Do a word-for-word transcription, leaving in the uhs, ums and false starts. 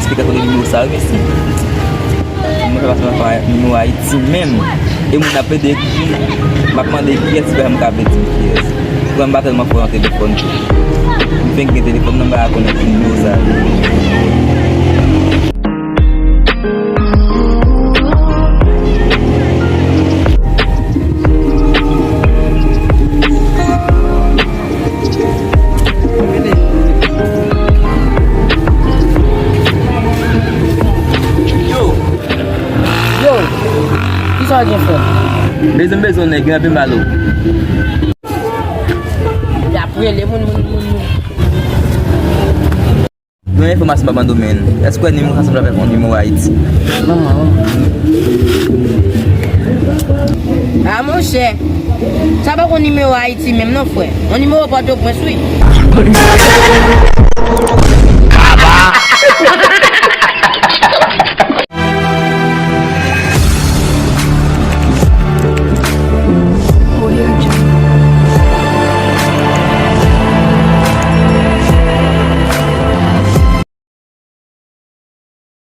Esplike kote nimewo sa yo, mesye. Mwen fè pase nan nimewo Ayiti menm. E moun ap plede ekri m, m ap mande kiyès ki fè m ka vle di m kiyès. Mwen m pa tèlman fò nan telefòn tou. M fenk gen telefòn nan, m pa konnen ki nimewo sa yo. Yo! Yo! Kisa w gen, frè m? Bezwen, bezwen nèg, gen anpil malo. Y ap rele moun, moun, moun, moun. Yon enfòmasyon pa ban domèn. Èske w wè nimewo sa sanble avèk yon nimewo Ayiti? Manman, manman. A monchè, sa pa yon nimewo Ayiti menm non, frè. Yon nimewo Pòtoprens, wi.